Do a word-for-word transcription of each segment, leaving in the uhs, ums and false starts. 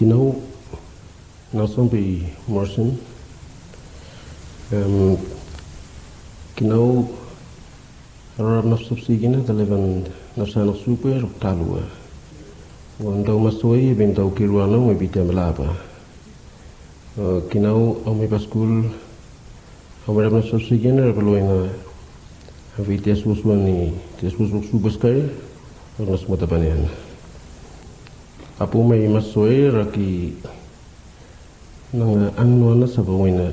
Kinau, nau song bai Morrison. Em, kinau, arap nap sop sigina talevan nap sanak supe rok talua. Wan tau masoi bin tau kirua nong bai tem laba. Kinau, au mai paskul, au mai rap nap sop sigina rap loina. Avi tia suasua ni tia suasua supe skai. Rok nas mata panian. Apu mai masoi raki nanga angnoana saba waina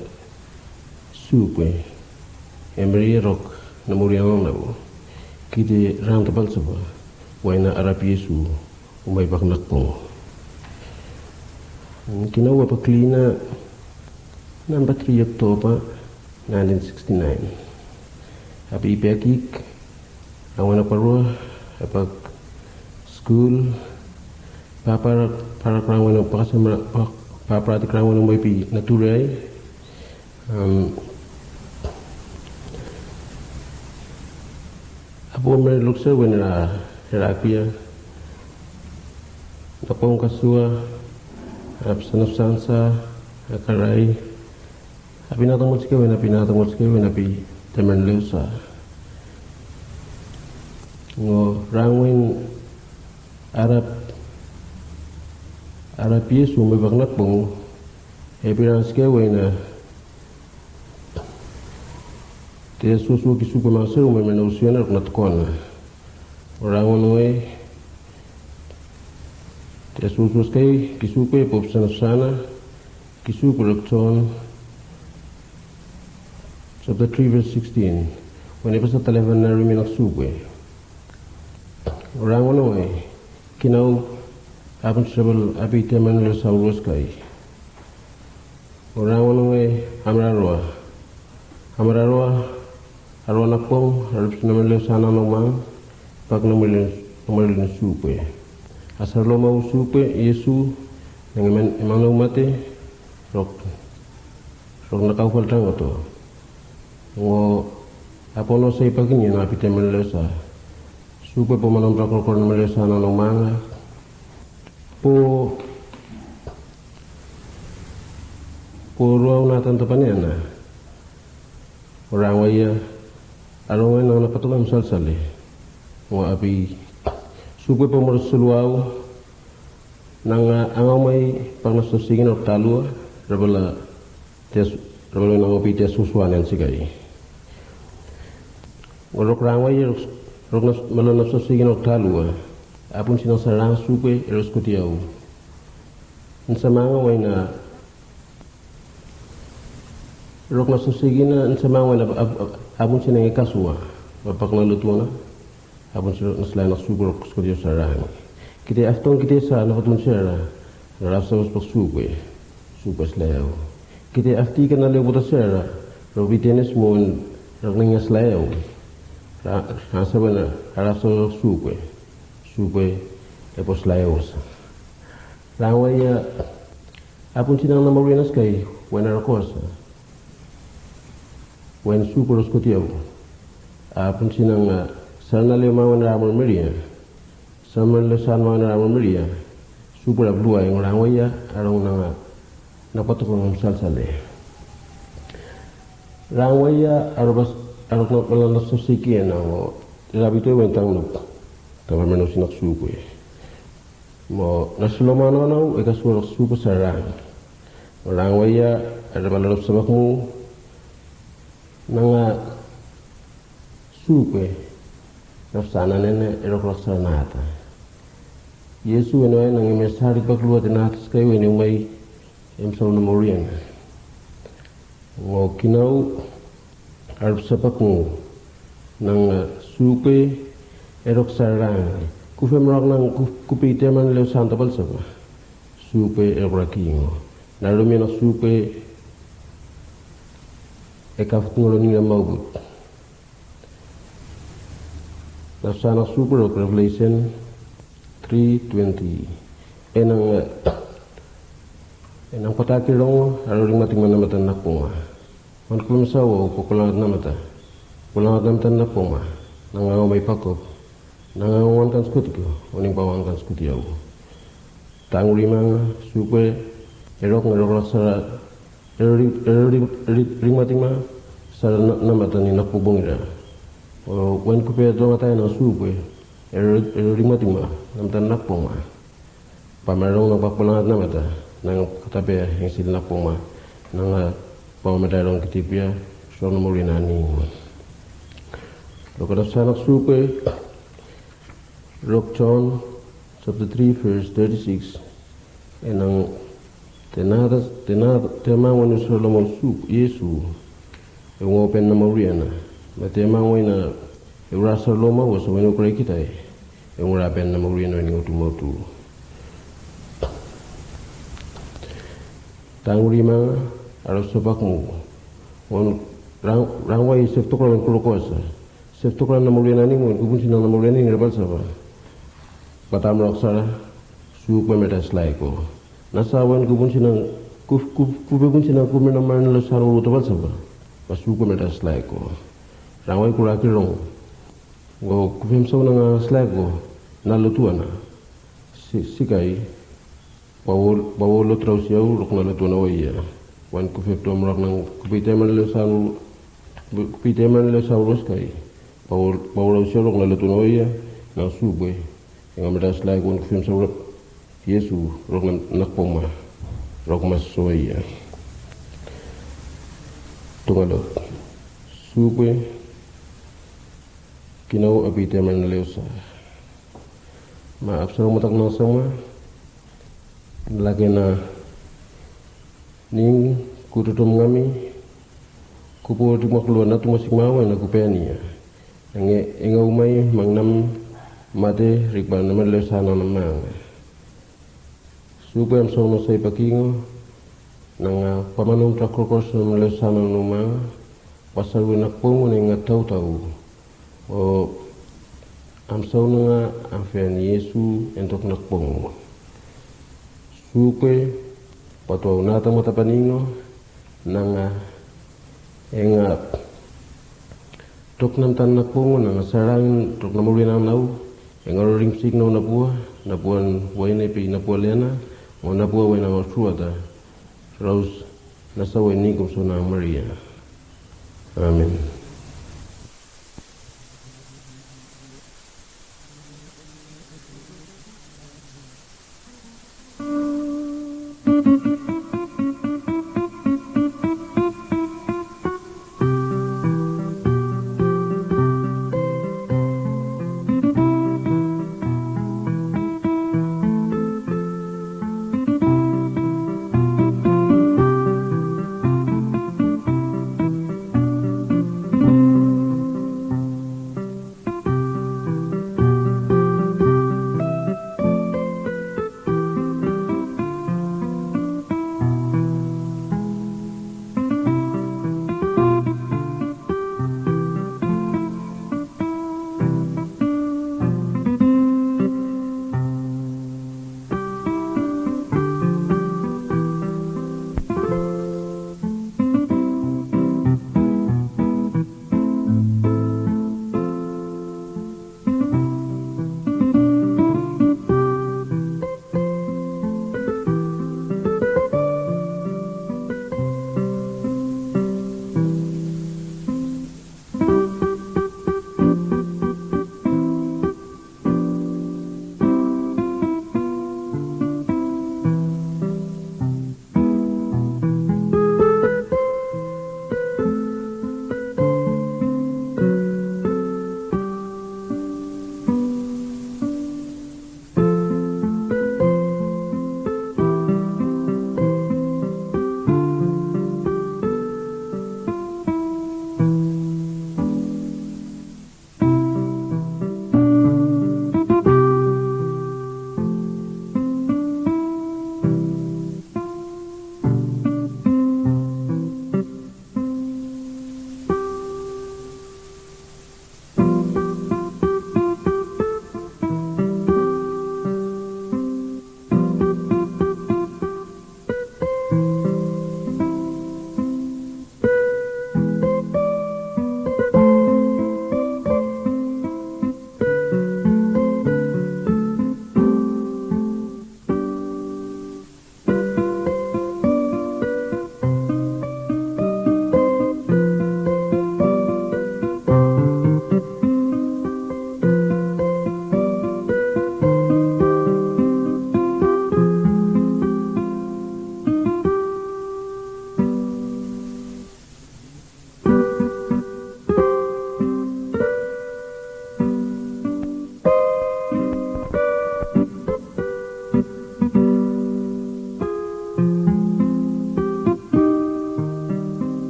supe. Emri rok na muriana nabo. Kite rang tapal saba waina arap Iesu umai bak nakpong. Kinau, apu klina namba tri Oktoba naentin siksti naen. Api ipeakik, awen akparua, apak skul, papa, para krang wen pakasem, papa ti krang wen mai pi naturiai. Apu meri lukse wen era, era apia. Nakpong kasua, ap sanaf sansa, akarai. Api natamot skewe na api natamot skewe na api temen leusa. Ngo rang wen arap, arap Iesu me bak nakpong. Epi rang skewe na te suasua ki supe mangsel me me na usiona rok na tokona. Ngo rang wen oe te suasua skai ki supe pop sana sana. Ki supe rok John chapter tri ves siksten. Wen e pasa talevan na rumi nak supe. Rang wan oe kinau, apun sebel api temen leusa urua skai. Rang wan oe amra roa, amra roa. Arua nakpong, arip sinamen leusa na nongmang bak nomalin, nomalin supe. Asar loma u supe Iesu nang eman, eman na umate. Rok, rok na kaufal tangoto. Ngo apo no sei pakin io na api temen leusa. Supe po manom bak rokor nomalin leusa na nongmang. Po, po rua u na tanta panena. Rang waia, arong waia nanga na patoka em salsale. Ngo api supe po moro suluau nanga angau mai pang na sosingin rok talua. Rabala tes, rabala nanga pi tes susuan en sikai. Ngo rok rang waia rok, rok na malo na sosingin rok talua. Apun sinang sarang supe eros kotiau. Nsamanga waina rok na sosegina nsamang wen abun sinang e kasua. Ba bak na lotuana abun sinang na sla na suku rok skodio sarang. Kite aftong kite sa na fatun sera. Na raf sawas bak suku e suku e sla yau. Kite afti ka na leo bota sera. Rok bitenes mon rak ninga sla yau. Ra, ra sawa na raf sawas bak suku e suku e e po sla yau sa. Rang waia apun sinang na maruia na skai wen a rokosa. Wen suku roskotiau apun sinang a sarana leo ma wen a amor meria. Sarana leo san ma wen a amor meria. Suku ra blua e ngo rang waia arong nanga na patok nanga salsale. Rang waia arobas arok na pala na sosiki e nango. Rabito e wen tang nuk tang rameno sinak suku e. Mo na silo mano nau e kasua rok supe sarang. Rang waia e raba lorop sabak mu nanga supe. Rap sana nene e rok rok saranata. Iesu e noe nang e me sarik bak lua te nata skai wen e umai em sau na morian. Ngo kinau arap sapak ngo nang supe e rok sarang. Kufem rok nang kupe iteman leo santa bal sapa. Supe e rok raki ngo na romi nang supe e kafut ngo lo ninga maubut. Na sana supu rok Revelation tri twenti. E nang e nang pataki rongo aro ring mating mana matan nakponga. Wan kulum sawo ko kolangat na mata. Kolangat na matan nakponga. Nang ango mai pakop. Nang ango wan kan skuti ko oning pa wan kan skuti au. Tanguri manga, suk we e rok nge rok laksara, e ri-, e ri-, ri-, ringmating ma sara na-, namata ni nakbongbong ira. O, wen kupe dongatae nang suk we e ri-, e ringmating ma namata ni nakbong ma. Bamai rong nang bakbong nanga namata nang katabe eng sili nakbong ma nanga bamai matae rong kitipia. Song na mori na ni. Lo kata sana suk we Rok John chapter three verse thirty-six. E nang te nata, te nata, te mang wen u sara lo mol suk Iesu, e unga open na mauria na. Ma te mang wen a e ura sara lo mau, so wen u krai kitai, e unga open na mauria na wen i ngotu motu. Tanguri manga, ara sopakmu. Wan rang, rang wai sef tokra wen kolo koasa. Sef tokra na mauria na ning, wen kubun sinang na mauria ning, rebal sava. Batam rok sara, suk we meta slaiko. Nasa wen kubun sinang, kuf, kuf, kuf bun sinang kume na mauria na lo sano lo tabal sava. Ba suk we meta slaiko. Rang wai kura kirong. Go kufem sau nanga slaiko, na lo tuana. Si-, sikai, Bawol, bawol lo trausiau rok na lo tuana waia. Wan kufep tom rok nang kupiteman lo sau, kupiteman lo sau roskai. Bawol, bawol rausiau rok na lo tuana waia, nang suk we. Enga meta slaik wan kufem sau rok. Iesu, rok na nakbong ma. Rok mas waia. Tunga lo. Suk we. Kinau a piteman lo sa. Ma apsara matak nang sama. Lake na ning kututum ngami. Kupu dik maklua na tumasik mawe na kupenia. Nge enga umai mang nam mate rikba na mele sana na mang. Suk we amsau no sai pakingo. Nanga pamanum takrokos na mele sana no mang. Pasal we nakpongo na inga tautau. O amsau nanga amfea ni Iesu en tok nakbong. Suk we, patuau nata matapaningo, nanga, enga, tok namtan nakbong, nanga sarang, tok namuri nang nau, enga roring sik nau napua, napua waine pe napua lena, mo napua waina o suata. Raus, nasa waine kumso nang Maria. Amen.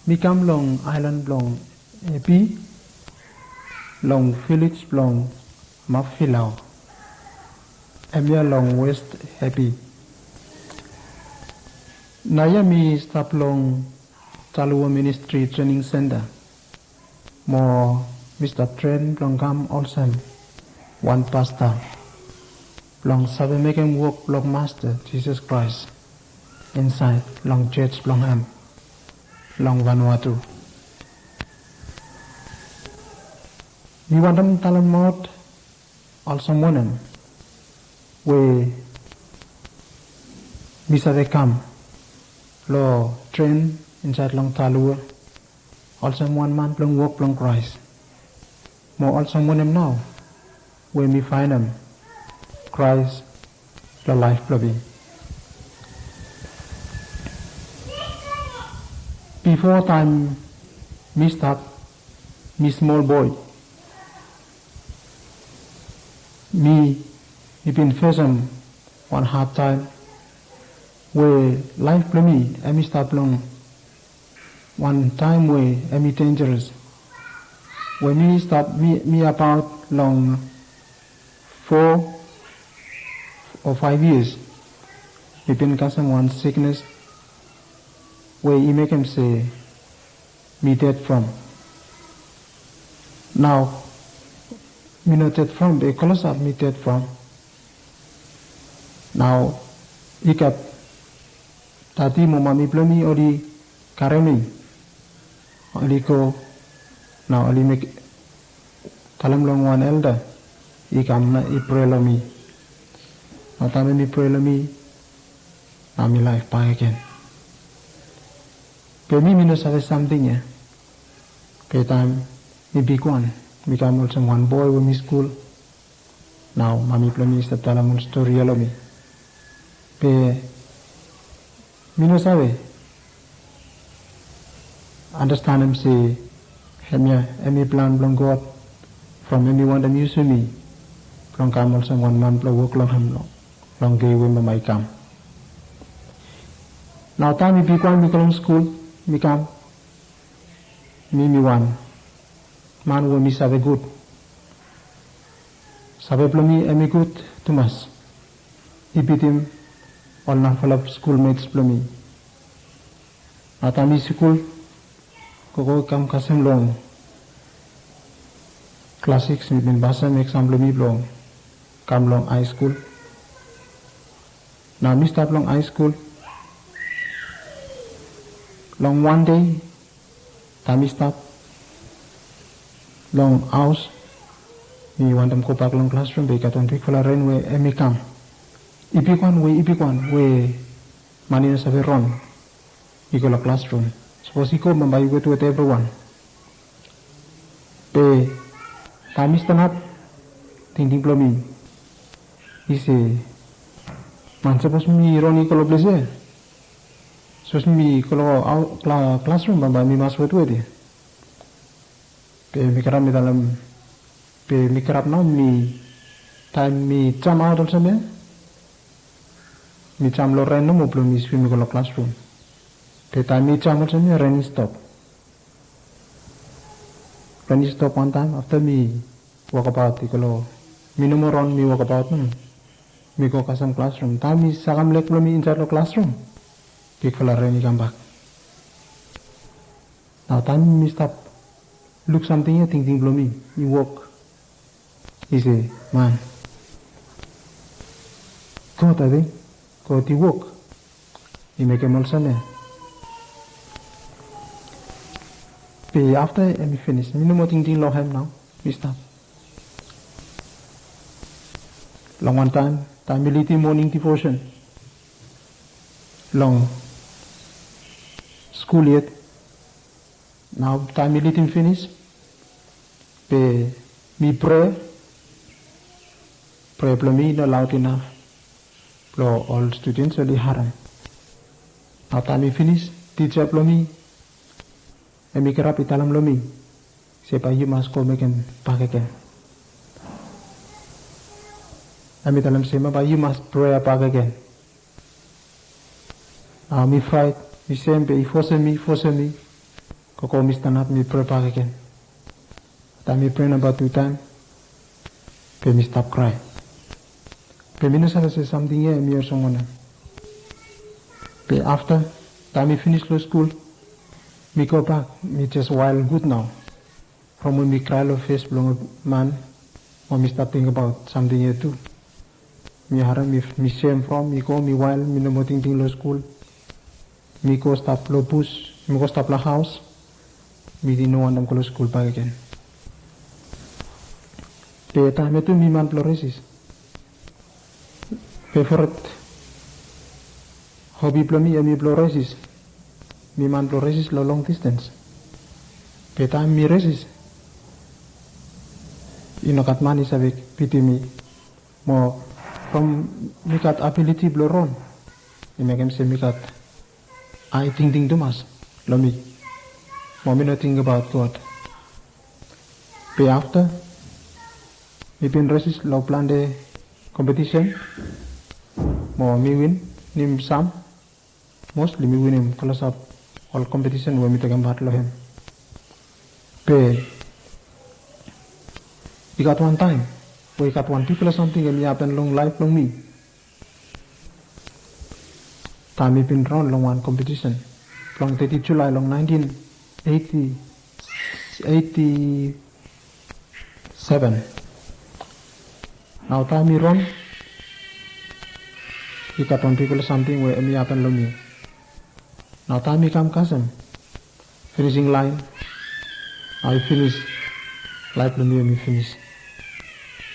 Mi kam long aelan blong Epi, long vilej blong Mafilau, hemia long West Epi. Naoia mi stap long Talua Ministri Trening Senta, mo mi stap tren blong kam olsem wan pasta blong save mekem wok blong Masta Jisas Kraes insaed long jos blong hem long Vanuatu. Mi wantem talemaot olsem wanem we mi save kam long tren insaed long Talua olsem wan man blong wok blong Kraes, mo olsem wanem nao we mi faenem Kraes long laef blong mi. Bifo taem mi stap, mi smol boe, mi, mi bin fesem wan hadtaem we laef blong mi hemi stap long wan taem we hemi denjaras. We mi stap, mi, mi abaot long fo o faef yias, mi bin kasem wan siknes we i mekem se mi ded from. Nao mi no ded from, be klosap mi ded from. Nao i gat dadi mo mami blong mi oli karem mi. Oli go, nao oli mekem, talem long wan elda i kam na i prea long mi. Nao taem hemi prea long mi, nao mi laef bakegen. Be mi, mi no save samting ya. Be taem mi bigwan, mi kam olsem wan boe we mi skul, nao mami blong mi i stap talem ol stori ya long mi. Be mi no save andastanem se hemia hemi plan blong God from hemi wantem yusum mi blong kam olsem wan man blong wok long hem long, long dei we bambae i kam. Nao taem mi bigwan, mi go long skul, mi kam, mi, mi wan man we mi save gud. Save blong mi hemi gud tumas. I bitim ol narafala skulmets blong mi. Nao taem mi skul, gogo kam kasem long klas sikis, mi bin pasem eksam blong mi blong kam long haeskul. Nao mi stap long haeskul. Long wan dei, taem mi stap long haos, mi wantem gobak long klasrum, be i gat wan bigfala ren we hemi kam. I bigwan we, i bigwan we man i no save ron i go long klasrum. Sapos i go, bambae i wetwet evriwan. Be taem mi stanap, tingting blong mi i se, man, sapos mi ron i go long ples ya, sapos mi go long klasrum, bambae mi mas wetwet ya. Be mi kirap, mi talem, be mi kirap nao, mi, taem mi jamaot olsem ya, mi jam long ren nomo blong mi swim i go long klasrum. Be taem mi jam olsem ya, ren i stop. Ren i stop wantaem, afta mi wokabaot i go long, mi no moa ron, mi wokabaot nomo. Mi go kasem klasrum. Taem mi sakem leg blong mi insaed long klasrum, bigfala ren i kambak. Nao taem mi stap luk samting ya, tingting blong mi i wok. I se, man, God, ating God i wok, i mekem olsem ya. Be afta hemi finis, mi no moa tingting long hem nao, mi stap. Long wan taem, taem mi lidim moning devotion long skul yet, nao taem mi lidim finis, be mi prea, prea blong mi i no laod inaf blong ol students oli harem. Nao taem mi finis, tija blong mi hemi kirap, i talem long mi se bae yu mas go mekem bakegen. Hemi talem se, bae yu mas prea bakegen. Nao mi fraet, mi sem, be i fosem mi, fosem mi. Go mi stanap, mi prea bakegen. Taem mi prea namba tu taem, be mi stap krae. Be mi no save se samting ia hemi olsem wanem. Be afta, taem mi finis long skul, mi gobak, mi jes wael gud nao. From we mi krae long fes blong man, mo mi stap tingbaot samting ia tu. Mi harem, mi, mi sem from, mi go, mi wael, mi no moa tingting long skul. Mi go stap long bus, mi go stap long haos. Mi no wantem go long skul bakegen. Be taem ia tu mi man blong resis. Favorit hobi blong mi hemi blong resis. Mi man blong resis long long distance. Be taem mi resis, i no gat man i save bitim mi. Mo from mi gat abiliti blong ron, i mekem se mi gat ae tingting tumas long mi. Mo mi no tingbaot God. Be afta, mi bin resis long plante kompetisen, mo mi winim sam. Mostli mi winim klosap ol kompetisen we mi tekem pat long hem. Be i gat wan taem we i gat wan bigfala samting hemi hapen long laef blong mi. Taem mi bin ron long wan kompetisen blong teti Julae long naentin eiti, eiti seven. Nao taem mi ron, i gat wan bigfala samting we hemi hapen long mi. Nao taem mi kam kasem finising laen, nao i finis. Laef blong mi hemi finis.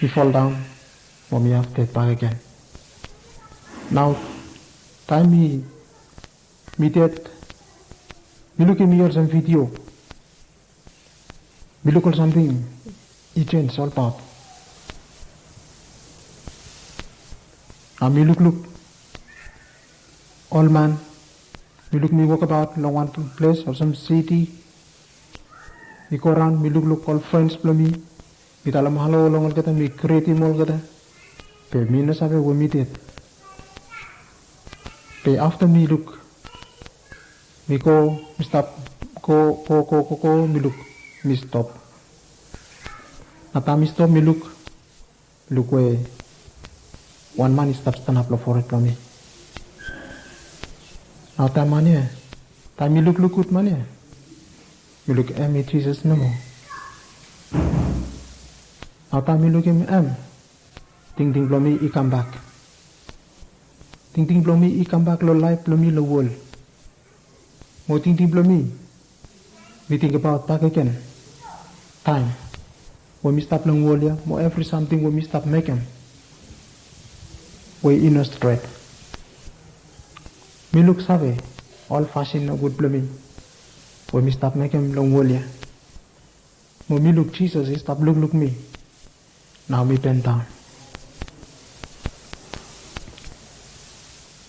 Mi foldaon, mo mi haf ded bakegen. Nao taem mi, mi ded, mi lukim i olsem vidio. Mi luk ol samting i jenj olbaot. Nao mi lukluk ol man, mi luk mi wokbaot long wan ples olsem siti. Mi go raon, mi lukluk ol frens blong mi. Mi talem halo long olgeta, mi gritim olgeta. Be mi no save we mi ded. Be afta mi luk, mi go, mi stap go, go, go, go, go, mi luk, mi stop. Nao taem mi stop, mi luk, luk we wan man i stap stanap long fored blong mi. Nao taem man ia, taem mi lukluk gud man ia, mi luk hemi Jisas nomo. Nao taem mi lukim hem, tingting blong mi i kambak. Tingting blong mi i kambak long laef blong mi long wol. Mo tingting blong mi, mi tingbaot bakegen taem we mi stap long wol ia, mo evri samting we mi stap mekem we i no stret. Mi luksave ol fasin nogud blong mi we mi stap mekem long wol ia. Mo mi luk Jisas i stap lukluk mi. Nao mi bendaon.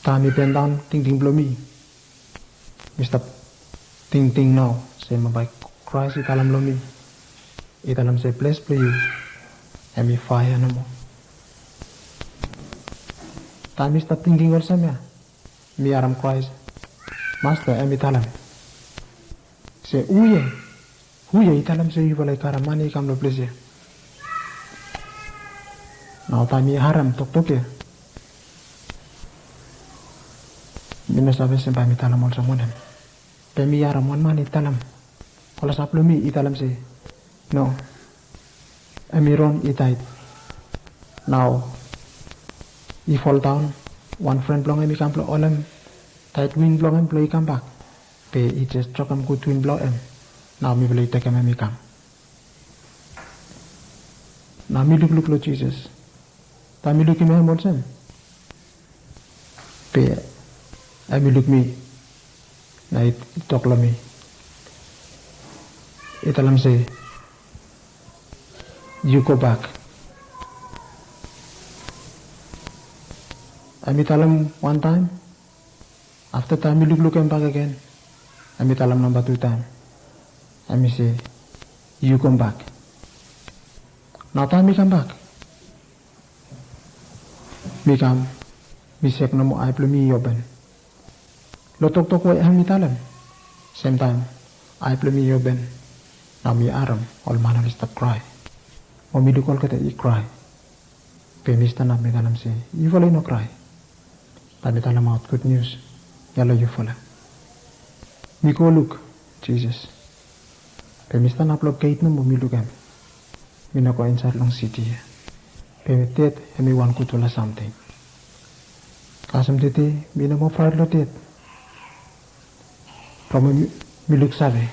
Taem mi bendaon, tingting blong mi, mi stap tingting nao se bambae Kraes i talem long mi, i talem se ples blong yu hemi faea nomo. Taem mi stap tingting olsem ia, mi harem Kraes Masta hemi talem se, "Hu ia? Hu ia i talem se yufala i karem man ia i kam long ples ia?" Nao taem mi harem toktok ia, mi no save se bae mi talem olsem wanem. Be mi harem wan man i talem, klosap long mi i talem se, "No, hemi ron i daed." Nao i foldaon, wan fren blong hem i kam blong holem taet win blong hem blong i kambak. Be i jes jokem gud win blong hem. Nao mifala i tekem hem i kam. Nao mi lukluk long Jisas. Taem mi lukim hem olsem, be hem i luk mi, nao i tok long mi, i talem se, "Yu gobak." Hem i talem wan taem, afta taem mi lukluk hem bakegen, hem i talem namba tu taem. Hem i se, "Yu kambak." Nao taem mi kambak, mi kam, mi sek nomo, ae blong mi i open. Long toktok we hem i talem, semtaem Ai blong mi i open. Nao mi harem ol man oli stap krae. Mo mi luk olgeta i krae. Be mi stanap mi talem se, yufala i no krae. Bae mi talemaot gud nius ya long yufala. Mi go luk Jisas. Be mi stanap long geit nomo mi lukim. Mi no go insaed long siti ya. Be ded hemi wan gudfala samting. Kasem tede mi no moa fraet long ded. From mi, mi luksave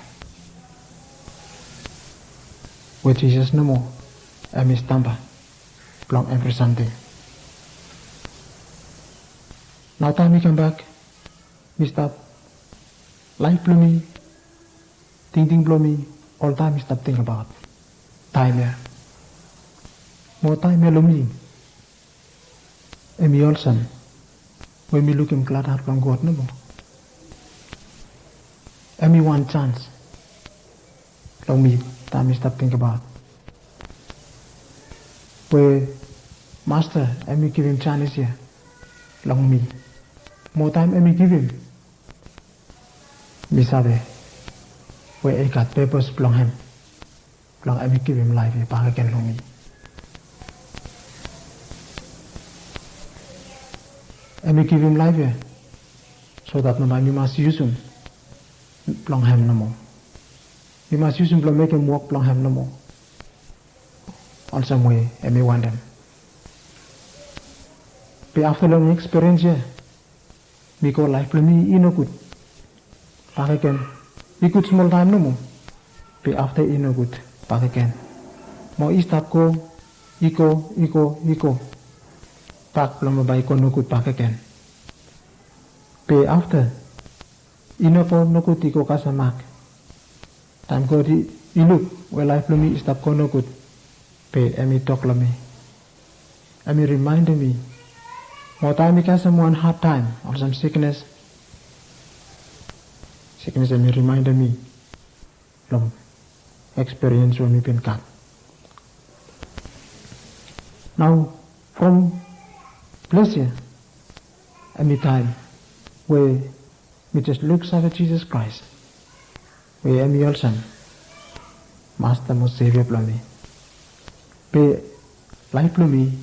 we Jisas nomo hemi stamba blong evri samting. Nao taem mi kambak, mi stap, laef blong mi, tingting blong mi, oltaem mi stap tingbaot taem ya. Mo taem ya long mi, hemi olsem we mi lukim gladhat blong God nomo. Hemi wan janis long mi taem mi stap tingbaot we Masta hemi givim janis ya long mi. Mo taem hemi givim, mi save we i gat pepes blong hem, blong hemi givim laef ya bakegen long mi. Hemi givim laef ya so dat nao bae mi mas yusum blong hem nomo. Mi mas yusum blong mekem wok blong hem nomo olsem we hemi wantem. Be afta long ekspiriens ya, mi go laef blong mi i nogud bakegen. I gud smol taem nomo, be afta i nogud bakegen. Mo i stap go, i go, i go, i go bak blong bae i go nogud bakegen. Be afta i no go nogud i go kasem mak. Taem God i, i luk we laef blong mi i stap go nogud, be hemi tok long mi, hemi rimaendem mi. Mo taem mi kasem wan hadtaem olsem siknes, siknes hemi rimaendem mi long ekspiriens we mi bin gat. Nao from ples ya, hemi taem we mi jes luksave Jisas Kraes we hemi olsem Masta mo Sevia blong mi. Be laef blong mi